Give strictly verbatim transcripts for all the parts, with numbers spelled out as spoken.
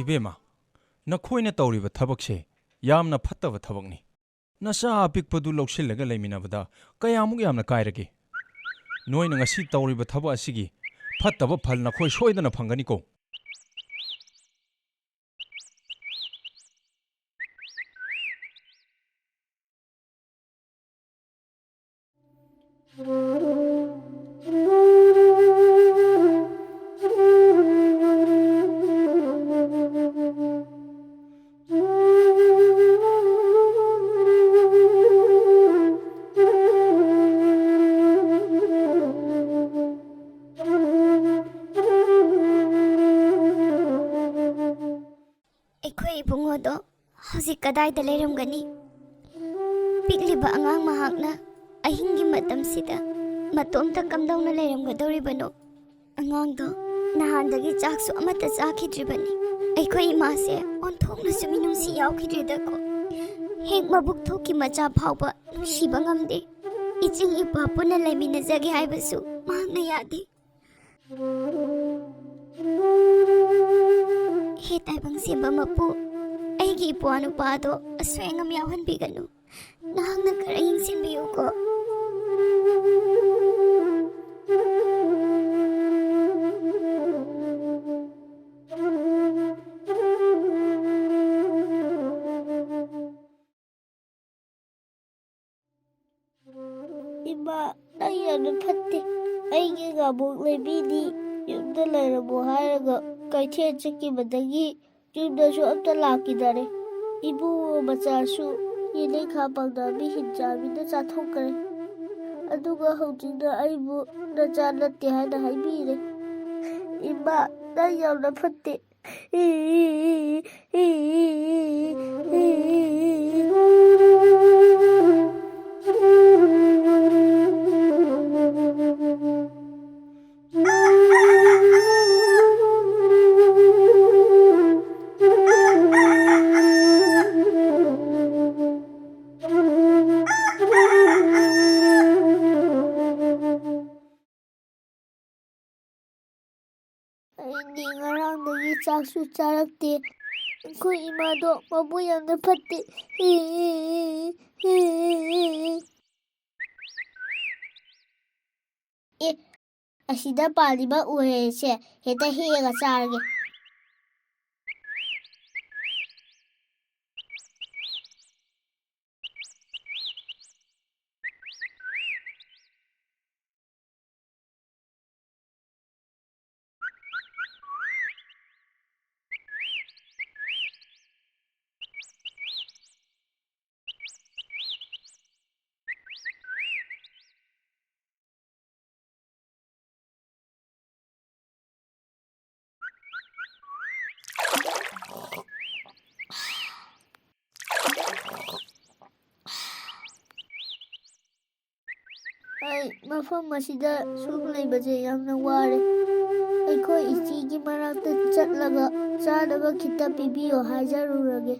ꯏꯕꯦꯝꯃ, ꯅꯈꯣꯏꯅ ꯇꯧꯔꯤꯕ ꯊꯕꯛꯁꯦ ꯌꯥꯝꯅ ꯐꯠꯇꯕ ꯊꯕꯛꯅꯤ꯫ ꯅꯆꯥ ꯑꯄꯤꯛꯄꯗꯨ ꯂꯧꯁꯤꯜꯂꯒ ꯂꯩꯃꯤꯟꯅꯕꯗ ꯀꯌꯥꯃꯨꯛ ꯌꯥꯝꯅ ꯀꯥꯏꯔꯒꯦ? ꯅꯣꯏꯅ ꯉꯁꯤ ꯇꯧꯔꯤꯕ ꯊꯕꯛ ꯑꯁꯤꯒꯤ ꯐꯠꯇꯕ ꯐꯜ ꯅꯈꯣꯏ ꯁꯣꯏꯗꯅ ꯐꯪꯒꯅꯤꯀꯣ꯫ ꯑꯩꯈꯣꯏ ꯏꯕꯨꯡꯉꯣꯗꯣ ꯍꯧꯖꯤꯛ ꯀꯗꯥꯏꯗ ꯂꯩꯔꯝꯒꯅꯤ? ꯄꯤꯛꯂꯤꯕ ꯑꯉꯥꯡ ꯃꯍꯥꯛꯅ ꯑꯍꯤꯡꯒꯤ ꯃꯇꯝꯁꯤꯗ ꯃꯇꯣꯝꯇ ꯀꯝꯗꯧꯅ ꯂꯩꯔꯝꯒꯗꯧꯔꯤꯕꯅꯣ? ꯑꯉꯥꯡꯗꯣ ꯅꯍꯥꯟꯗꯒꯤ ꯆꯥꯛꯁꯨ ꯑꯃꯠꯇ ꯆꯥꯈꯤꯗ꯭ꯔꯤꯕꯅꯤ꯫ ꯑꯩꯈꯣꯏ ꯏꯃꯥꯁꯦ ꯑꯣꯟꯊꯣꯛꯅꯁꯨ ꯃꯤꯅꯨꯡꯁꯤ ꯌꯥꯎꯈꯤꯗ꯭ꯔꯦꯗꯀꯣ꯫ ꯍꯦꯛ ꯃꯕꯨꯛ ꯊꯣꯛꯀꯤ ꯃꯆꯥ ꯐꯥꯎꯕ ꯅꯨꯡꯁꯤꯕ ꯉꯝꯗꯦ꯫ ꯏꯆꯤꯜ ꯏꯄꯥ ꯄꯨꯟꯅ ꯂꯩꯃꯤꯟꯅꯖꯒꯦ ꯍꯥꯏꯕꯁꯨ ꯃꯍꯥꯛꯅ ꯌꯥꯗꯦ꯫ ꯍꯦ ꯇꯥꯏꯕꯪ ꯁꯦꯝꯕ ꯃꯄꯨ, ꯑꯩꯒꯤ ꯏꯄ꯭ꯋꯥ ꯅꯨꯄꯥꯗꯣ ꯑꯁꯣꯏ ꯑꯉꯥꯝ ꯌꯥꯎꯍꯟꯕꯤꯒꯅꯨ꯫ ꯅꯍꯥꯛꯅ ꯈꯔ ꯌꯦꯡꯁꯤꯟꯕꯤꯌꯨꯀꯣ꯫ ꯏꯃꯥ, ꯅꯪ ꯌꯥꯝꯅ ꯐꯠꯇꯦ꯫ ꯑꯩꯒꯤ ꯉꯥꯃꯨꯛ ꯂꯩꯕꯤꯗꯤ ꯌꯨꯝꯗ ꯂꯩꯔꯝꯃꯣ ꯍꯥꯏꯔꯒ ꯀꯩꯊꯦꯜ ꯆꯠꯈꯤꯕꯗꯒꯤ ꯌꯨꯝꯗꯁꯨ ꯑꯝꯇ ꯂꯥꯛꯈꯤꯗꯔꯦ꯫ ꯏꯕꯨꯡꯉꯣ ꯃꯆꯥꯁꯨ ꯌꯦꯅꯈꯥ ꯄꯥꯡꯅ ꯃꯤꯍꯤꯟ ꯆꯥꯕꯤꯅ ꯆꯥꯊꯣꯛꯈ꯭ꯔꯦ꯫ ꯑꯗꯨꯒ ꯍꯧꯖꯤꯛꯅ ꯑꯩꯕꯨ ꯅꯆꯥ ꯅꯠꯇꯦ ꯍꯥꯏꯅ ꯍꯥꯏꯕꯤꯔꯦ꯫ ꯏꯃꯥ, ꯅꯪ ꯌꯥꯝꯅ ꯐꯠꯇꯦ꯫ ꯑꯩꯗꯤ ꯉꯔꯥꯡꯗꯒꯤ ꯆꯥꯛꯁꯨ ꯆꯥꯔꯛꯇꯦ꯫ ꯑꯩꯈꯣꯏ ꯏꯃꯥꯗꯣ ꯃꯕꯨꯛ ꯌꯥꯝꯅ ꯐꯠꯇꯦ꯫ ꯑꯦ, ꯑꯁꯤꯗ ꯄꯥꯜꯂꯤꯕ ꯎꯍꯩꯁꯦ ꯍꯦꯛꯇ ꯍꯦꯛꯑꯒ ꯆꯥꯔꯒꯦ꯫ ꯑꯩ ꯃꯐꯝ ꯑꯁꯤꯗ ꯁꯨꯝ ꯂꯩꯕꯁꯦ ꯌꯥꯝꯅ ꯋꯥꯔꯦ꯫ ꯑꯩꯈꯣꯏ ꯏꯆꯦꯒꯤ ꯃꯅꯥꯛꯇ ꯆꯠꯂꯒ ꯆꯥꯅꯕ ꯈꯤꯇ ꯄꯤꯕꯤꯌꯣ ꯍꯥꯏꯖꯔꯨꯔꯒꯦ꯫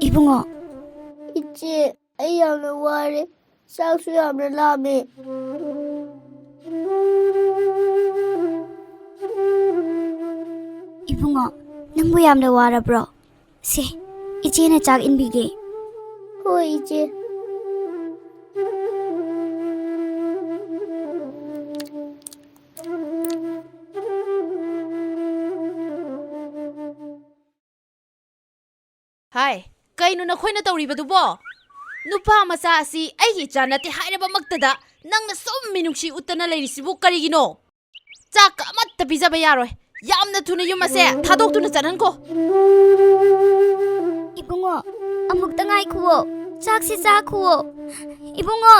ꯏꯕꯨꯡꯉꯣ꯫ ꯏꯆꯦ, ꯑꯩ ꯌꯥꯝꯅ ꯋꯥꯔꯦ꯫ ꯆꯥꯛꯁꯨ ꯌꯥꯝꯅ ꯂꯥꯝꯃꯦ꯫ ꯏꯕꯨꯡꯉꯣ, ꯅꯪꯕꯨ ꯌꯥꯝꯅ ꯋꯥꯔꯕ꯭ꯔꯣ? ꯁꯦ, ꯏꯆꯦꯅ ꯆꯥꯛ ꯏꯟꯕꯤꯒꯦ꯫ ꯍꯣꯏ, ꯏꯆꯦ꯫ ꯍꯥꯏ, ꯀꯩꯅꯣ ꯅꯈꯣꯏꯅ ꯇꯧꯔꯤꯕꯗꯨꯕꯣ? ꯅꯨꯄꯥ ꯃꯆꯥ ꯑꯁꯤ ꯑꯩꯒꯤ ꯏꯆꯥ ꯅꯠꯇꯦ ꯍꯥꯏꯔꯕꯃꯛꯇꯗ ꯅꯪꯅ ꯁꯨꯝ ꯃꯤꯅꯨꯡꯁꯤ ꯎꯠꯇꯅ ꯂꯩꯔꯤꯁꯤꯕꯨ ꯀꯔꯤꯒꯤꯅꯣ? ꯆꯥꯛ ꯑꯃꯠꯇ ꯄꯤꯖꯕ ꯌꯥꯔꯣꯏ꯫ ꯌꯥꯝꯅ ꯊꯨꯅ ꯌꯨꯝ ꯑꯁꯦ ꯊꯥꯗꯣꯛꯇꯨꯅ ꯆꯠꯍꯟꯈꯣ꯫ ꯏꯕꯨꯡꯉꯣ, ꯑꯃꯨꯛꯇ ꯉꯥꯏꯈꯨꯋꯣ꯫ ꯆꯥꯛꯁꯤ ꯆꯥꯈꯨꯋꯣ꯫ ꯏꯕꯨꯡꯉꯣ꯫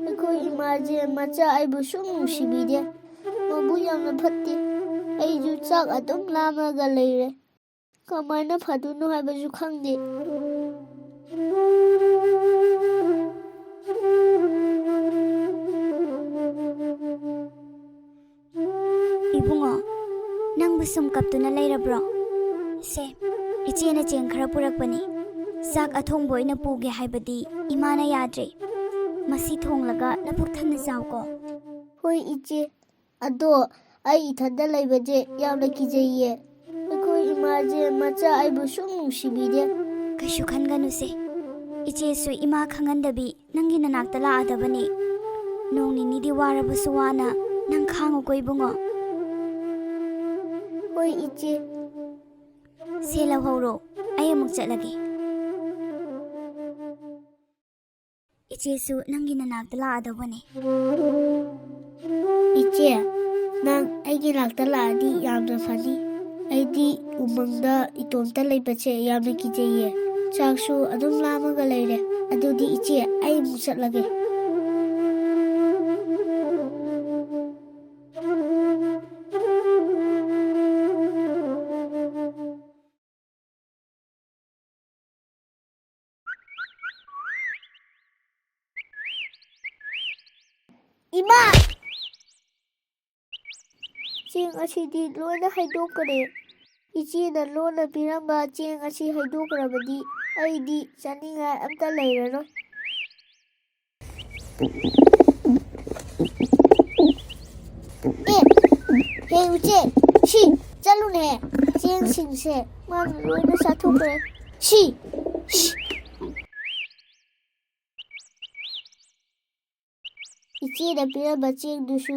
ꯑꯩꯈꯣꯏ ꯏꯃꯥꯁꯦ ꯃꯆꯥ ꯑꯩꯕꯨ ꯁꯨꯝ ꯅꯨꯡꯁꯤꯕꯤꯗꯦ꯫ ꯃꯕꯨꯛ ꯌꯥꯝꯅ ꯐꯠꯇꯦ꯫ ꯑꯩꯁꯨ ꯆꯥꯛ ꯑꯗꯨꯝ ꯂꯥꯝꯃꯒ ꯂꯩꯔꯦ꯫ ꯀꯃꯥꯏꯅ ꯐꯗꯣꯏꯅꯣ ꯍꯥꯏꯕꯁꯨ ꯈꯪꯗꯦ꯫ ꯏꯕꯨꯡꯉꯣ, ꯅꯪꯕꯨ ꯁꯨꯝ ꯀꯞꯇꯨꯅ ꯂꯩꯔꯕ꯭ꯔꯣ? ꯁꯦ, ꯏꯆꯦꯅ ꯆꯦꯡ ꯈꯔ ꯄꯨꯔꯛꯄꯅꯤ꯫ ꯆꯥꯛ ꯑꯊꯣꯡꯕ ꯑꯣꯏꯅ ꯄꯨꯒꯦ ꯍꯥꯏꯕꯗꯤ ꯏꯃꯥꯅ ꯌꯥꯗ꯭ꯔꯦ꯫ ꯃꯁꯤ ꯊꯣꯡꯂꯒ ꯅꯄꯨꯛ ꯊꯟꯅ ꯆꯥꯎꯀꯣ꯫ ꯍꯣꯏ, ꯏꯆꯦ꯫ ꯑꯗꯣ ꯑꯩ ꯏꯊꯟꯗ ꯂꯩꯕꯁꯦ ꯌꯥꯝꯅ ꯀꯤꯖꯩꯌꯦ꯫ ꯑꯩꯈꯣꯏ ꯏꯃꯥꯁꯦ ꯃꯆꯥ ꯑꯩꯕꯨ ꯁꯨꯝ ꯅꯨꯡꯁꯤꯕꯤꯗꯦ꯫ ꯀꯩꯁꯨ ꯈꯟꯒꯅꯨꯁꯦ꯫ ꯏꯆꯦꯁꯨ ꯏꯃꯥ ꯈꯪꯍꯟꯗꯕꯤ ꯅꯪꯒꯤ ꯅꯅꯥꯛꯇ ꯂꯥꯛꯑꯗꯕꯅꯦ꯫ ꯅꯣꯡ ꯅꯤꯅꯤꯗꯤ ꯋꯥꯔꯕꯁꯨ ꯋꯥꯅ ꯅꯪ ꯈꯥꯡꯉꯨꯀꯣ ꯏꯕꯨꯡꯉꯣ꯫ ꯍꯣꯏ, ꯏꯆꯦ꯫ ꯁꯦ, ꯂꯧꯍꯧꯔꯣ꯫ ꯑꯩ ꯑꯃꯨꯛ ꯆꯠꯂꯒꯦ꯫ ꯏꯆꯦꯁꯨ ꯅꯪꯒꯤ ꯅꯅꯥꯛꯇ ꯂꯥꯛꯑꯗꯧꯕꯅꯦ꯫ ꯏꯆꯦ, ꯅꯪ ꯑꯩꯒꯤ ꯅꯥꯛꯇ ꯂꯥꯛꯑꯗꯤ ꯌꯥꯝꯅ ꯐꯅꯤ꯫ ꯑꯩꯗꯤ ꯎꯃꯪꯗ ꯏꯇꯣꯝꯇ ꯂꯩꯕꯁꯦ ꯌꯥꯝꯅ ꯀꯤꯖꯩꯌꯦ꯫ ꯆꯥꯛꯁꯨ ꯑꯗꯨꯝ ꯂꯥꯝꯃꯒ ꯂꯩꯔꯦ꯫ ꯑꯗꯨꯗꯤ ꯏꯆꯦ, ꯑꯩ ꯑꯃꯨꯛ ꯆꯠꯂꯒꯦ꯫ ꯏꯃꯥ! ꯆꯦꯡ ꯑꯁꯤꯗꯤ ꯂꯣꯏꯅ ꯍꯩꯗꯣꯛꯈ꯭ꯔꯦ꯫ ꯏꯆꯦꯅ ꯂꯣꯟꯅ ꯄꯤꯔꯝꯕ ꯆꯦꯡ ꯑꯁꯤ ꯍꯩꯗꯣꯛꯈ꯭ꯔꯕꯗꯤ ꯑꯩꯗꯤ ꯆꯥꯅꯤꯡꯉꯥꯏ ꯑꯝꯇ ꯂꯩꯔꯔꯣꯏ꯫ ꯑꯦ, ꯍꯦ ꯎꯆꯦ, ꯁꯤ, ꯆꯠꯂꯨꯅꯦ꯫ ꯆꯦꯡꯁꯤꯡꯁꯦ ꯃꯥꯅ ꯂꯣꯏꯅ ꯆꯥꯊꯣꯛꯈ꯭ꯔꯦ꯫ ꯁꯤ, ꯁꯤ꯫ ꯏꯆꯦꯅ ꯄꯤꯔꯝꯕ ꯆꯦꯡꯗꯨꯁꯨ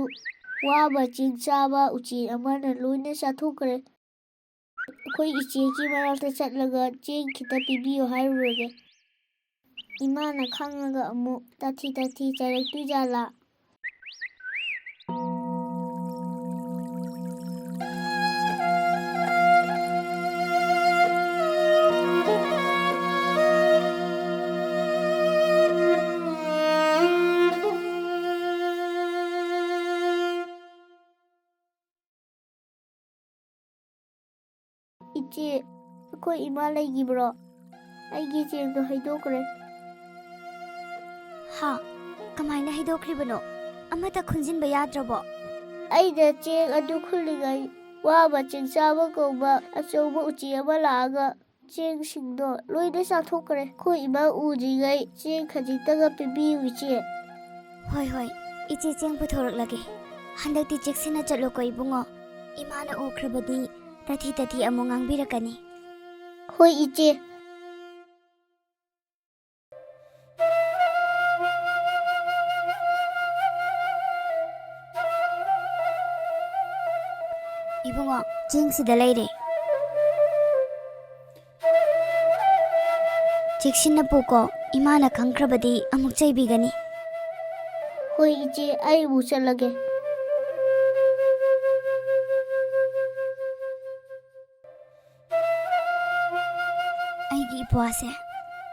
ꯋꯥꯕ ꯆꯤꯡ ꯆꯥꯕ ꯎꯆꯦꯛ ꯑꯃꯅ ꯂꯣꯏꯅ ꯆꯥꯊꯣꯛꯈ꯭ꯔꯦ꯫ ꯑꯩꯈꯣꯏ ꯏꯆꯦꯒꯤ ꯃꯅꯥꯛꯇ ꯆꯠꯂꯒ ꯆꯦꯡ ꯈꯤꯇ ꯄꯤꯕꯤꯌꯨ ꯍꯥꯏꯔꯨꯔꯒꯦ꯫ ꯏꯃꯥꯅ ꯈꯪꯉꯒ ꯑꯃꯨꯛ ꯇꯥꯊꯤ ꯇꯥꯊꯤ ꯆꯩꯔꯛꯇꯣꯏꯖꯥꯠꯂꯥ? ꯏꯆꯦ, ꯑꯩꯈꯣꯏ ꯏꯃꯥ ꯂꯩꯈꯤꯕ꯭ꯔꯣ? ꯑꯩꯒꯤ ꯆꯦꯡꯗꯣ ꯍꯩꯗꯣꯛꯈ꯭ꯔꯦ꯫ ꯍꯥ? ꯀꯃꯥꯏꯅ ꯍꯩꯗꯣꯛꯈ꯭ꯔꯤꯕꯅꯣ? ꯑꯃꯠꯇ ꯈꯨꯟꯖꯤꯟꯕ ꯌꯥꯗ꯭ꯔꯕꯣ? ꯑꯩꯅ ꯆꯦꯡ ꯑꯗꯨ ꯈꯨꯜꯂꯤꯉꯩ, ꯋꯥꯕ ꯆꯤꯡ ꯆꯥꯕ ꯀꯧꯕ ꯑꯆꯧꯕ ꯎꯆꯦꯛ ꯑꯃ ꯂꯥꯛꯑꯒ ꯆꯦꯡꯁꯤꯡꯗꯣ ꯂꯣꯏꯅ ꯆꯥꯊꯣꯛꯈ꯭ꯔꯦ꯫ ꯑꯩꯈꯣꯏ ꯏꯃꯥ ꯎꯗ꯭ꯔꯤꯉꯩ ꯆꯦꯡ ꯈꯖꯤꯛꯇꯒ ꯄꯤꯕꯤꯌꯨ, ꯏꯆꯦ꯫ ꯍꯣꯏ, ꯍꯣꯏ, ꯏꯆꯦ ꯆꯦꯡ ꯄꯨꯊꯣꯔꯛꯂꯒꯦ꯫ ꯍꯟꯗꯛꯇꯤ ꯆꯦꯛꯁꯤꯟꯅ ꯆꯠꯂꯨꯀꯣ, ꯏꯕꯨꯡꯉꯣ꯫ ꯏꯃꯥꯅ ꯎꯈ꯭ꯔꯕꯗꯤ ꯇꯥꯊꯤ ꯇꯥꯊꯤ ꯑꯃꯨꯛ ꯉꯥꯡꯕꯤꯔꯛꯀꯅꯤ꯫ ꯍꯣꯏ, ꯏꯆꯦ꯫ ꯏꯕꯨꯡꯉꯣ, ꯆꯦꯡꯁꯤꯗ ꯂꯩꯔꯦ꯫ ꯆꯦꯛꯁꯤꯟꯅ ꯄꯨꯀꯣ, ꯏꯃꯥꯅ ꯈꯪꯈ꯭ꯔꯕꯗꯤ ꯑꯃꯨꯛ ꯆꯩꯕꯤꯒꯅꯤ꯫ ꯍꯣꯏ, ꯏꯆꯦ, ꯑꯩ ꯑꯃꯨꯛ ꯆꯠꯂꯒꯦ꯫ ꯑꯩꯒꯤ ꯏꯄꯨ ꯋꯥꯁꯦ꯫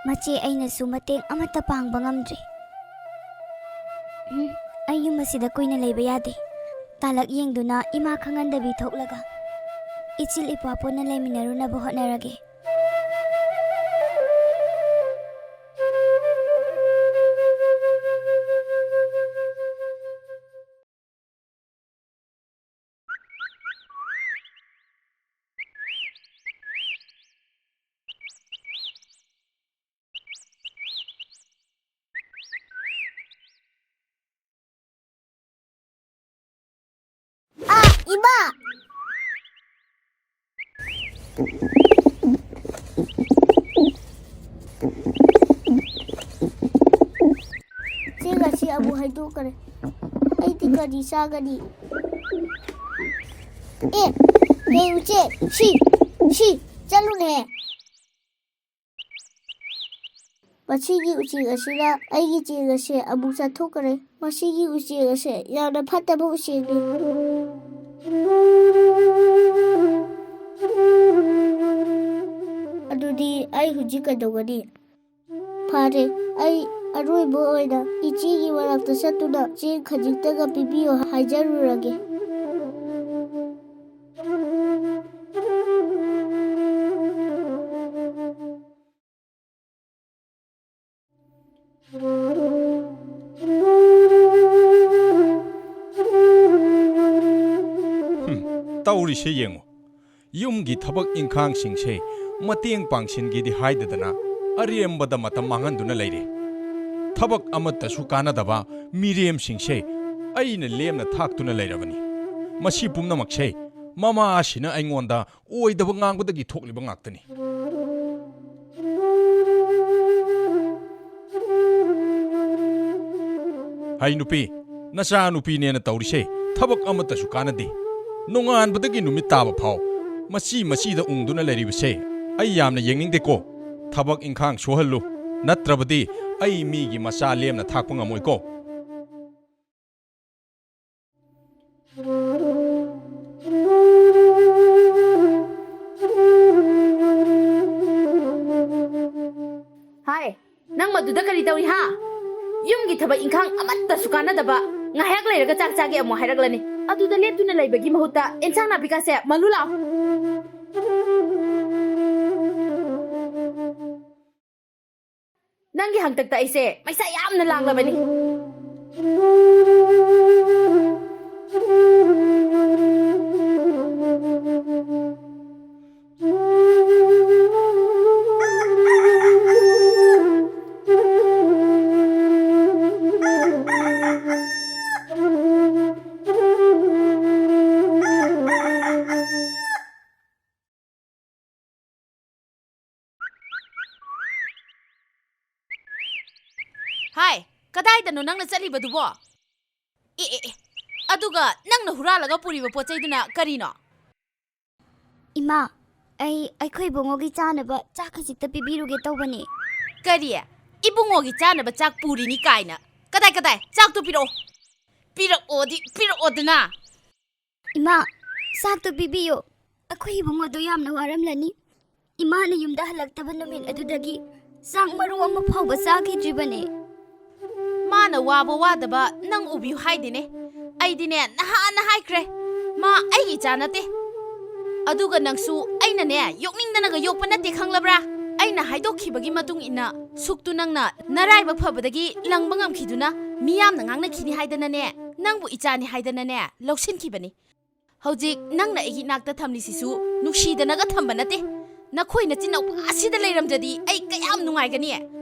ꯃꯆꯦ ꯑꯩꯅꯁꯨ ꯃꯇꯦꯡ ꯑꯃꯠꯇ ꯄꯥꯡꯕ ꯉꯝꯗ꯭ꯔꯤ꯫ ꯎꯝ, ꯑꯩ ꯌꯨꯝ ꯑꯁꯤꯗ ꯀꯨꯏꯅ ꯂꯩꯕ ꯌꯥꯗꯦ꯫ ꯇꯥꯂꯛ ꯌꯦꯡꯗꯨꯅ ꯏꯃꯥ ꯈꯪꯍꯟꯗꯕꯤ ꯊꯣꯛꯂꯒ ꯏꯆꯤꯜ ꯏꯄ꯭ꯋꯥ ꯄꯨꯟꯅ ꯂꯩꯃꯤꯟꯅꯔꯨꯅꯕ ꯍꯣꯠꯅꯔꯒꯦ꯫ ꯑꯥ, ꯏꯃꯥ! ꯆꯦꯡ ꯑꯁꯤ ꯑꯃꯨꯛ ꯍꯩꯗꯣꯛꯈ꯭ꯔꯦ꯫ ꯑꯩꯗꯤ ꯀꯔꯤ ꯆꯥꯒꯅꯤ? ꯑꯦ, ꯍꯦ ꯎꯆꯦꯛ, ꯁꯤ, ꯁꯤ, ꯆꯠꯂꯨꯅꯦ꯫ ꯃꯁꯤꯒꯤ ꯎꯆꯦꯛ ꯑꯁꯤꯅ ꯑꯩꯒꯤ ꯆꯦꯡ ꯑꯁꯦ ꯑꯃꯨꯛ ꯆꯥꯊꯣꯛꯈ꯭ꯔꯦ꯫ ꯃꯁꯤꯒꯤ ꯎꯆꯦꯛ ꯑꯁꯦ ꯌꯥꯝꯅ ꯐꯠꯇꯕ ꯎꯆꯦꯛꯅꯤ꯫ ꯑꯗꯨꯗꯤ ꯑꯩ ꯍꯧꯖꯤꯛ ꯀꯩꯗꯧꯒꯅꯤ? ꯐꯔꯦ, ꯑꯩ ꯑꯔꯣꯏꯕ ꯑꯣꯏꯅ ꯏꯆꯦꯒꯤ ꯃꯅꯥꯛꯇ ꯆꯠꯇꯨꯅ ꯆꯦꯡ ꯈꯖꯤꯛꯇꯒ ꯄꯤꯕꯤꯌꯨ ꯍꯥꯏꯖꯔꯨꯔꯒꯦ꯫ ꯍꯨꯝ, ꯇꯧꯔꯤꯁꯦ ꯌꯦꯡꯉꯨ꯫ ꯌꯨꯝꯒꯤ ꯊꯕꯛ ꯏꯪꯈꯥꯡꯁꯤꯡꯁꯦ ꯃꯇꯦꯡ ꯄꯥꯡꯁꯤꯟꯒꯦꯗꯤ ꯍꯥꯏꯗꯗꯅ ꯑꯔꯦꯝꯕꯗ ꯃꯇꯝ ꯃꯥꯡꯍꯟꯗꯨꯅ ꯂꯩꯔꯦ꯫ ꯊꯕꯛ ꯑꯃꯠꯇꯁꯨ ꯀꯥꯟꯅꯗꯕ ꯃꯤꯔꯦꯝꯁꯤꯡꯁꯦ ꯑꯩꯅ ꯂꯦꯝꯅ ꯊꯥꯛꯇꯨꯅ ꯂꯩꯔꯕꯅꯤ꯫ ꯃꯁꯤ ꯄꯨꯝꯅꯃꯛꯁꯦ ꯃꯃꯥꯁꯤꯅ ꯑꯩꯉꯣꯟꯗ ꯑꯣꯏꯗꯕ ꯉꯥꯡꯕꯗꯒꯤ ꯊꯣꯛꯂꯤꯕ ꯉꯥꯛꯇꯅꯤ꯫ ꯍꯩ ꯅꯨꯄꯤ, ꯅꯆꯥ ꯅꯨꯄꯤꯅꯦꯅ ꯇꯧꯔꯤꯁꯦ ꯊꯕꯛ ꯑꯃꯠꯇꯁꯨ ꯀꯥꯟꯅꯗꯦ꯫ ꯅꯣꯡꯉꯥꯟꯕꯗꯒꯤ ꯅꯨꯃꯤꯠ ꯇꯥꯕ ꯐꯥꯎ ꯃꯆꯤ ꯃꯆꯤꯗ ꯎꯪꯗꯨꯅ ꯂꯩꯔꯤꯕꯁꯦ ꯑꯩ ꯌꯥꯝꯅ ꯌꯦꯡꯅꯤꯡꯗꯦꯀꯣ꯫ ꯊꯕꯛ ꯏꯪꯈꯥꯡ ꯁꯨꯍꯜꯂꯨ, ꯅꯠꯇ꯭ꯔꯕꯗꯤ ꯑꯩ ꯃꯤꯒꯤ ꯃꯆꯥ ꯂꯦꯝꯅ ꯊꯥꯛꯄ ꯉꯝꯃꯣꯏꯀꯣ꯫ ꯇꯧꯔꯤ ꯍꯥ? ꯌꯨꯝꯒꯤ ꯊꯕꯛ ꯏꯪꯈꯥꯡ ꯑꯃꯠꯇꯁꯨ ꯀꯥꯟꯅꯗꯕ꯫ ꯉꯥꯏꯍꯥꯛ ꯂꯩꯔꯒ ꯆꯥꯛ ꯆꯥꯒꯦ ꯑꯃꯨꯛ ꯍꯥꯏꯔꯛꯂꯅꯤ꯫ ꯑꯗꯨꯗ ꯂꯦꯞꯇꯨꯅ ꯂꯩꯕꯒꯤ ꯃꯍꯨꯠꯇ ꯑꯦꯟꯁꯥꯡ ꯅꯥꯄꯤꯀꯥꯁꯦ ꯃꯜꯂꯨ ꯂꯥꯎ꯫ ꯅꯪꯒꯤ ꯍꯪꯇꯛꯇ ꯑꯩꯁꯦ ꯃꯩꯁꯥ ꯌꯥꯝꯅ ꯂꯥꯡꯂꯕꯅꯤ꯫ ꯍꯥꯏ, ꯀꯗꯥꯏꯗꯅꯣ ꯅꯪꯅ ꯆꯠꯂꯤꯕꯗꯨꯕꯣ? ꯑꯦ, ꯑꯦ, ꯑꯦ, ꯑꯗꯨꯒ ꯅꯪꯅ ꯍꯨꯔꯥꯜꯂꯒ ꯄꯨꯔꯤꯕ ꯄꯣꯠ ꯆꯩꯗꯨꯅ ꯀꯔꯤꯅꯣ? ꯏꯃꯥ, ꯑꯩ ꯑꯩꯈꯣꯏ ꯏꯕꯨꯡꯉꯣꯒꯤ ꯆꯥꯅꯕ ꯆꯥꯛ ꯈꯖꯤꯛꯇ ꯄꯤꯕꯤꯔꯨꯒꯦ ꯇꯧꯕꯅꯦ꯫ ꯀꯔꯤ? ꯏꯕꯨꯡꯉꯣꯒꯤ ꯆꯥꯅꯕ ꯆꯥꯛ ꯄꯨꯔꯤꯅꯤ ꯀꯥꯏꯅ? ꯀꯗꯥꯏ, ꯀꯗꯥꯏ? ꯆꯥꯛꯇꯨ ꯄꯤꯔꯛꯑꯣ꯫ ꯄꯤꯔꯛꯑꯣꯗꯤ ꯄꯤꯔꯛꯑꯣꯗꯅ꯫ ꯏꯃꯥ, ꯆꯥꯛꯇꯨ ꯄꯤꯕꯤꯌꯨ꯫ ꯑꯩꯈꯣꯏ ꯏꯕꯨꯡꯉꯣꯗꯨ ꯌꯥꯝꯅ ꯋꯥꯔꯝꯂꯅꯤ꯫ ꯏꯃꯥꯅ ꯌꯨꯝꯗ ꯍꯜꯂꯛꯇꯕ ꯅꯨꯃꯤꯠ ꯑꯗꯨꯗꯒꯤ ꯆꯥꯛ ꯃꯔꯨ ꯑꯃ ꯐꯥꯎꯕ ꯆꯥꯈꯤꯗ꯭ꯔꯤꯕꯅꯦ꯫ ꯃꯥꯅ ꯋꯥꯕ ꯋꯥꯗꯕ ꯅꯪ ꯎꯕꯤꯌꯨ ꯍꯥꯏꯗꯦꯅꯦ꯫ ꯑꯩꯗꯤꯅꯦ ꯅꯍꯥꯟꯅ ꯍꯥꯏꯈ꯭ꯔꯦ, ꯃꯥ ꯑꯩꯒꯤ ꯏꯆꯥ ꯅꯠꯇꯦ꯫ ꯑꯗꯨꯒ ꯅꯪꯁꯨ ꯑꯩꯅꯅꯦ ꯌꯣꯛꯅꯤꯡꯗꯅꯒ ꯌꯣꯛꯄ ꯅꯠꯇꯦ, ꯈꯪꯂꯕ꯭ꯔꯥ? ꯑꯩꯅ ꯍꯥꯏꯗꯣꯛꯈꯤꯕꯒꯤ ꯃꯇꯨꯡ ꯏꯟꯅ ꯁꯨꯛꯇꯨ ꯅꯪꯅ ꯅꯔꯥꯏꯕꯛ ꯐꯕꯗꯒꯤ ꯂꯪꯕ ꯉꯝꯈꯤꯗꯨꯅ ꯃꯤꯌꯥꯝꯅ ꯉꯥꯡꯅꯈꯤꯅꯤ ꯍꯥꯏꯗꯅꯅꯦ, ꯅꯪꯕꯨ ꯏꯆꯥꯅꯤ ꯍꯥꯏꯗꯅꯅꯦ ꯂꯧꯁꯤꯟꯈꯤꯕꯅꯤ꯫ ꯍꯧꯖꯤꯛ ꯅꯪꯅ ꯑꯩꯒꯤ ꯏꯅꯥꯛꯇ ꯊꯝꯂꯤꯁꯤꯁꯨ ꯅꯨꯡꯁꯤꯗꯅꯒ ꯊꯝꯕ ꯅꯠꯇꯦ꯫ ꯅꯈꯣꯏ ꯅꯆꯤꯟ ꯅꯅꯥꯎ ꯑꯁꯤꯗ ꯂꯩꯔꯝꯗ꯭ꯔꯗꯤ ꯑꯩ ꯀꯌꯥꯝ ꯅꯨꯡꯉꯥꯏꯒꯅꯤ꯫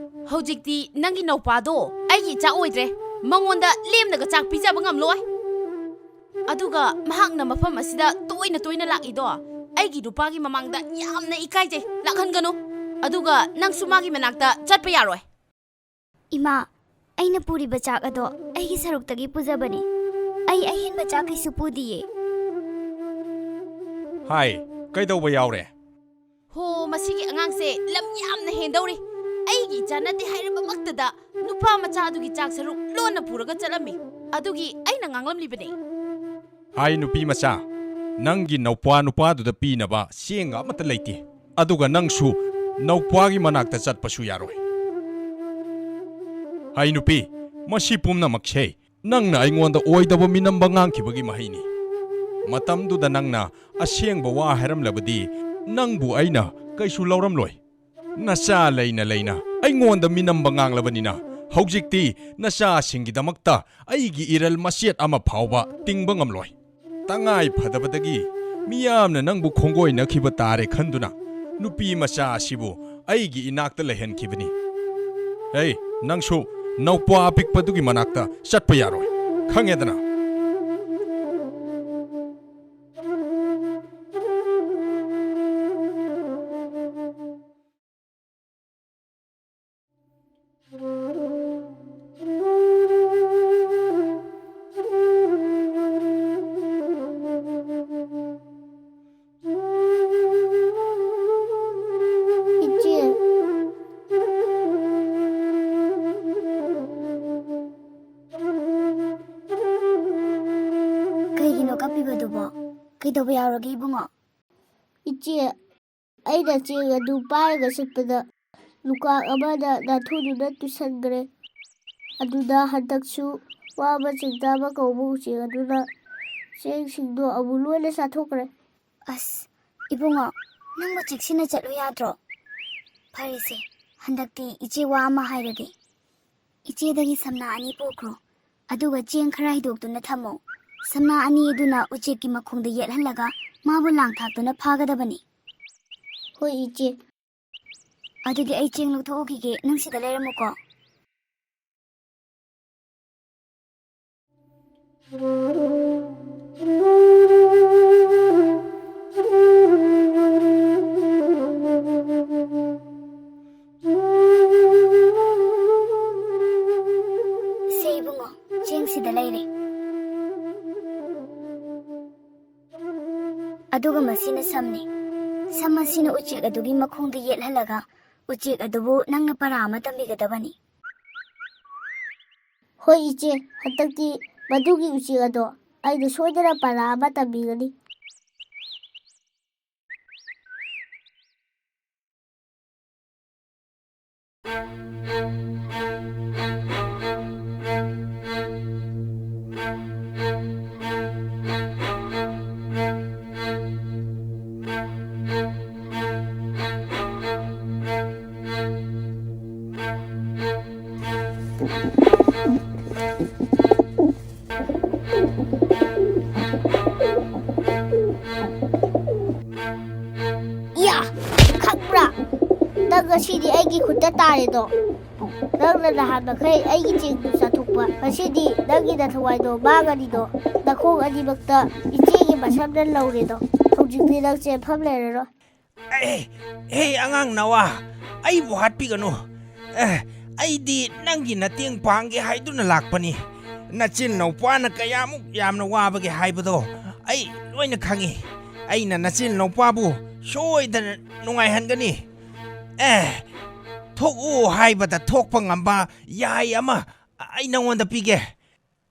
ꯍꯧꯖꯤꯛꯇꯤ ꯅꯪꯒꯤ ꯅꯧꯄꯥꯗꯣ ꯑꯩꯒꯤ ꯏꯆꯥ ꯑꯣꯏꯗ꯭ꯔꯦ꯫ ꯃꯉꯣꯟꯗ ꯂꯦꯝꯅꯒ ꯆꯥꯛ ꯄꯤꯖꯕ ꯉꯝꯂꯣꯏ꯫ ꯑꯗꯨꯒ ꯃꯍꯥꯛꯅ ꯃꯐꯝ ꯑꯁꯤꯗ ꯇꯣꯏꯅ ꯇꯣꯏꯅ ꯂꯥꯛꯏꯗꯣ ꯑꯩꯒꯤ ꯅꯨꯄꯥꯒꯤ ꯃꯃꯥꯡꯗ ꯌꯥꯝꯅ ꯏꯀꯥꯏꯖꯩ꯫ ꯂꯥꯛꯍꯟꯒꯅꯨ꯫ ꯑꯗꯨꯒ ꯅꯪꯁꯨ ꯃꯥꯒꯤ ꯃꯅꯥꯛꯇ ꯆꯠꯄ ꯌꯥꯔꯣꯏ꯫ ꯏꯃꯥ, ꯑꯩꯅ ꯄꯨꯔꯤꯕ ꯆꯥꯛ ꯑꯗꯣ ꯑꯩꯒꯤ ꯁꯔꯨꯛꯇꯒꯤ ꯄꯨꯖꯕꯅꯤ꯫ ꯑꯩ ꯑꯍꯦꯟꯕ ꯆꯥꯛ ꯀꯩꯁꯨ ꯄꯨꯗꯤꯌꯦ꯫ ꯍꯥꯏ, ꯀꯩꯗꯧꯕ ꯌꯥꯎꯔꯦ? ꯍꯣ, ꯃꯁꯤꯒꯤ ꯑꯉꯥꯡꯁꯦ ꯂꯝ ꯌꯥꯝꯅ ꯍꯦꯟꯗꯧꯔꯤ꯫ ꯑꯩꯒꯤ ꯏꯆꯥ ꯅꯠꯇꯦ ꯍꯥꯏꯔꯕꯃꯛꯇꯗ ꯅꯨꯄꯥ ꯃꯆꯥ ꯑꯗꯨꯒꯤ ꯆꯥꯛ ꯁꯔꯨꯛ ꯂꯣꯟꯅ ꯄꯨꯔꯒ ꯆꯠꯂꯝꯃꯤ꯫ ꯑꯗꯨꯒꯤ ꯑꯩꯅ ꯉꯥꯡꯂꯝꯂꯤꯕꯅꯤ꯫ ꯍꯥꯏ ꯅꯨꯄꯤ ꯃꯆꯥ, ꯅꯪꯒꯤ ꯅꯧꯄ꯭ꯋꯥ ꯅꯨꯄꯥꯗꯨꯗ ꯄꯤꯅꯕ ꯆꯦꯡꯒ ꯑꯃꯠꯇ ꯂꯩꯇꯦ꯫ ꯑꯗꯨꯒ ꯅꯪꯁꯨ ꯅꯧꯄ꯭ꯋꯥꯒꯤ ꯃꯅꯥꯛꯇ ꯆꯠꯄꯁꯨ ꯌꯥꯔꯣꯏ꯫ ꯍꯩ ꯅꯨꯄꯤ, ꯃꯁꯤ ꯄꯨꯝꯅꯃꯛꯁꯦ ꯅꯪꯅ ꯑꯩꯉꯣꯟꯗ ꯑꯣꯏꯗꯕ ꯃꯤꯅꯝꯕ ꯉꯥꯡꯈꯤꯕꯒꯤ ꯃꯍꯩꯅꯤ꯫ ꯃꯇꯝꯗꯨꯗ ꯅꯪꯅ ꯑꯁꯦꯡꯕ ꯋꯥ ꯍꯥꯏꯔꯝꯂꯕꯗꯤ, ꯅꯪꯕꯨ ꯑꯩꯅ ꯀꯩꯁꯨ ꯂꯧꯔꯝꯂꯣꯏ꯫ ꯅꯆꯥ ꯂꯩꯅ ꯂꯩꯅ ꯑꯩꯉꯣꯟꯗ ꯃꯤꯅꯝꯕ ꯉꯥꯡꯂꯕꯅꯤꯅ, ꯍꯧꯖꯤꯛꯇꯤ ꯅꯆꯥꯁꯤꯡꯒꯤꯗꯃꯛꯇ ꯑꯩꯒꯤ ꯏꯔꯜ ꯃꯆꯦꯠ ꯑꯃ ꯐꯥꯎꯕ ꯇꯤꯡꯕ ꯉꯝꯂꯣꯏ꯫ ꯇꯉꯥꯏ ꯐꯗꯕꯗꯒꯤ ꯃꯤꯌꯥꯝꯅ ꯅꯪꯕꯨ ꯈꯣꯡꯒꯣꯏꯅꯈꯤꯕ ꯇꯥꯔꯦ ꯈꯟꯗꯨꯅ, ꯅꯨꯄꯤ ꯃꯆꯥ ꯑꯁꯤꯕꯨ ꯑꯩꯒꯤ ꯏꯅꯥꯛꯇ ꯂꯩꯍꯟꯈꯤꯕꯅꯤ꯫ ꯍꯦ, ꯅꯪꯁꯨ ꯅꯧꯄ꯭ꯋꯥ ꯑꯄꯤꯛꯄꯗꯨꯒꯤ ꯃꯅꯥꯛꯇ ꯆꯠꯄ ꯌꯥꯔꯣꯏ, ꯈꯪꯉꯦꯗꯅ? ꯏꯆꯦ, ꯀꯩꯒꯤꯅꯣ ꯀꯞꯄꯤꯕꯗꯨꯕꯣ? ꯀꯩꯗꯧꯕ ꯌꯥꯎꯔꯒꯦ, ꯏꯕꯨꯡꯉꯣ? ꯏꯆꯦ, ꯑꯩꯅ ꯆꯦꯡ ꯑꯗꯨ ꯄꯥꯏꯔꯒ ꯆꯠꯄꯗ ꯂꯨꯀꯥꯛ ꯑꯃꯅ ꯅꯥꯟꯊꯨꯗꯨꯅ ꯇꯨꯁꯟꯈ꯭ꯔꯦ꯫ ꯑꯗꯨꯗ ꯍꯟꯗꯛꯁꯨ ꯋꯥ ꯑꯃ ꯆꯤꯡ ꯇꯥꯕ ꯀꯧꯕ ꯎꯆꯦꯛ ꯑꯗꯨꯅ ꯆꯦꯡꯁꯤꯡꯗꯣ ꯑꯃꯨꯛ ꯂꯣꯏꯅ ꯆꯥꯊꯣꯛꯈ꯭ꯔꯦ꯫ ꯑꯁ, ꯏꯕꯨꯡꯉꯣ, ꯅꯪꯕꯨ ꯆꯦꯛꯁꯤꯟꯅ ꯆꯠꯂꯨ ꯌꯥꯗ꯭ꯔꯣ? ꯐꯔꯦꯁꯦ, ꯍꯟꯗꯛꯇꯤ ꯏꯆꯦ ꯋꯥ ꯑꯃ ꯍꯥꯏꯔꯒꯦ꯫ ꯏꯆꯦꯗꯒꯤ ꯁꯝꯅꯥ ꯑꯅꯤ ꯄꯨꯈ꯭ꯔꯣ, ꯑꯗꯨꯒ ꯆꯦꯡ ꯈꯔ ꯍꯩꯗꯣꯛꯇꯨꯅ ꯊꯝꯃꯣ꯫ ꯁꯝꯅꯥ ꯑꯅꯤ ꯑꯗꯨꯅ ꯎꯆꯦꯛꯀꯤ ꯃꯈꯣꯡꯗ ꯌꯦꯠꯍꯜꯂꯒ ꯃꯥꯕꯨ ꯂꯥꯡ ꯊꯥꯛꯇꯨꯅ ꯐꯥꯒꯗꯕꯅꯤ꯫ ꯍꯣꯏ, ꯏꯆꯦ꯫ ꯑꯗꯨꯗꯤ ꯑꯩ ꯆꯦꯡ ꯂꯧꯊꯣꯛꯎꯈꯤꯒꯦ, ꯅꯪ ꯁꯤꯗ ꯂꯩꯔꯝꯃꯨꯀꯣ꯫ ꯁꯦ ꯏꯕꯨꯡꯉꯣ, ꯆꯦꯡꯁꯤꯗ ꯂꯩꯔꯦ꯫ ꯑꯗꯨꯒ ꯃꯁꯤꯅ ꯁꯝꯅꯤ꯫ ꯁꯝ ꯑꯁꯤꯅ ꯎꯆꯦꯛ ꯑꯗꯨꯒꯤ ꯃꯈꯣꯡꯗ ꯌꯦꯠꯍꯜꯂꯒ ꯎꯆꯦꯛ ꯑꯗꯨꯕꯨ ꯅꯪꯅ ꯄꯔꯥ ꯑꯃ ꯇꯝꯕꯤꯒꯗꯕꯅꯤ꯫ ꯍꯣꯏ ꯏꯆꯦ, ꯍꯟꯗꯛꯇꯤ ꯃꯗꯨꯒꯤ ꯎꯆꯦꯛ ꯑꯗꯣ ꯑꯩꯅ ꯁꯣꯏꯗꯅ ꯄꯔꯥ ꯑꯃ ꯇꯝꯕꯤꯒꯅꯤ꯫ ꯌꯥꯔꯦꯗꯣ꯫ ꯅꯪꯅ ꯅꯍꯥꯟ ꯃꯈꯩ ꯑꯩꯒꯤ ꯆꯦꯡꯗꯨ ꯆꯥꯊꯣꯛꯄ, ꯉꯁꯤꯗꯤ ꯅꯪꯒꯤ ꯅꯊꯋꯥꯏꯗꯣ ꯃꯥꯡꯉꯅꯤꯗꯣ꯫ ꯅꯈꯣꯡ ꯑꯅꯤꯃꯛꯇ ꯏꯆꯦꯒꯤ ꯃꯁꯝꯅ ꯂꯧꯔꯦꯗꯣ꯫ ꯍꯧꯖꯤꯛꯇꯤ ꯅꯪ ꯆꯦꯟꯐꯝ ꯂꯩꯔꯔꯣꯏ꯫ ꯑꯦ, ꯍꯦ, ꯑꯉꯥꯡ ꯅꯋꯥ, ꯑꯩꯕꯨ ꯍꯥꯠꯄꯤꯒꯅꯨ꯫ ꯑꯦ, ꯑꯩꯗꯤ ꯅꯪꯒꯤ ꯃꯇꯦꯡ ꯄꯥꯡꯒꯦ ꯍꯥꯏꯗꯨꯅ ꯂꯥꯛꯄꯅꯤ꯫ ꯅꯆꯤꯟ ꯅꯧꯄꯥꯅ ꯀꯌꯥꯃꯨꯛ ꯌꯥꯝꯅ ꯋꯥꯕꯒꯦ ꯍꯥꯏꯕꯗꯣ ꯑꯩ ꯂꯣꯏꯅ ꯈꯪꯏ꯫ ꯑꯩꯅ ꯅꯆꯤꯟ ꯅꯧꯄꯥꯕꯨ ꯁꯣꯏꯗꯅ ꯅꯨꯡꯉꯥꯏꯍꯟꯒꯅꯤ꯫ ꯑꯦ, ꯊꯣꯛꯎ ꯍꯥꯏꯕꯗ ꯊꯣꯛꯄ ꯉꯝꯕ ꯌꯥꯏ ꯑꯃ ꯑꯩ ꯅꯉꯣꯟꯗ ꯄꯤꯒꯦ꯫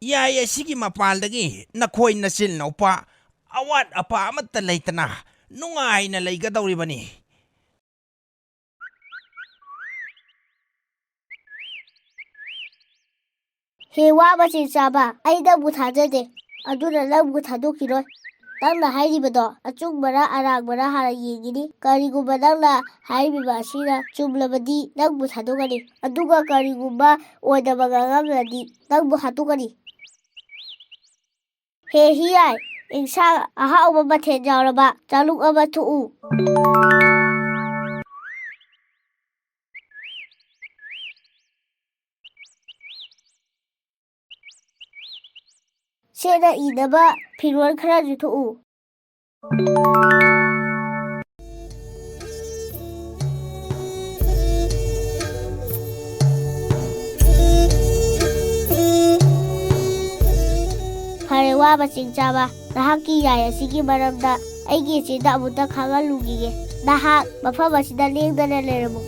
ꯌꯥꯏ ꯑꯁꯤꯒꯤ ꯃꯄꯥꯜꯗꯒꯤ ꯅꯈꯣꯏ ꯅꯆꯤꯟ ꯅꯧꯄꯥ ꯑꯋꯥꯠ ꯑꯄꯥ ꯑꯃꯠꯇ ꯂꯩꯇꯅ ꯅꯨꯡꯉꯥꯏꯅ ꯂꯩꯒꯗꯧꯔꯤꯕꯅꯤ꯫ ꯍꯦ ꯋꯥ ꯃꯆꯦꯡ ꯆꯥꯕ, ꯑꯩ ꯅꯪꯕꯨ ꯊꯥꯖꯗꯦ, ꯑꯗꯨꯅ ꯅꯪꯕꯨ ꯊꯥꯗꯣꯛꯈꯤꯔꯣꯏ꯫ ꯅꯪꯅ ꯍꯥꯏꯔꯤꯕꯗꯣ ꯑꯆꯨꯝꯕꯔ ꯑꯔꯥꯟꯕꯔ ꯍꯥꯟꯅ ꯌꯦꯡꯒꯅꯤ꯫ ꯀꯔꯤꯒꯨꯝꯕ ꯅꯪꯅ ꯍꯥꯏꯔꯤꯕ ꯑꯁꯤꯅ ꯆꯨꯝꯂꯕꯗꯤ ꯅꯪꯕꯨ ꯊꯥꯗꯣꯛꯀꯅꯤ, ꯑꯗꯨꯒ ꯀꯔꯤꯒꯨꯝꯕ ꯑꯣꯏꯗꯕ ꯉꯥꯡꯂꯝꯂꯗꯤ ꯅꯪꯕꯨ ꯍꯥꯠꯇꯣꯛꯀꯅꯤ꯫ ꯍꯦ ꯍꯤꯌꯥꯏ, ꯏꯟꯁꯥꯡ ꯑꯍꯥꯎꯕ ꯃꯊꯦꯜ ꯌꯥꯎꯔꯕ ꯆꯥꯂꯨꯛ ꯑꯃ ꯊꯣꯛꯎ꯫ ꯁꯦꯠꯅ ꯏꯅꯕ ꯐꯤꯔꯣꯜ ꯈꯔꯁꯨ ꯊꯣꯛꯎ꯫ ꯐꯔꯦ, ꯋꯥ ꯃꯆꯤꯡ ꯆꯥꯕ, ꯅꯍꯥꯛꯀꯤ ꯌꯥꯏ ꯑꯁꯤꯒꯤ ꯃꯔꯝꯗ ꯑꯩꯒꯤ ꯏꯆꯦꯗ ꯑꯃꯨꯛꯇ ꯈꯪꯍꯜꯂꯨꯈꯤꯒꯦ꯫ ꯅꯍꯥꯛ ꯃꯐꯝ ꯑꯁꯤꯗ ꯂꯦꯡꯗꯅ ꯂꯩꯔꯝꯃꯨ꯫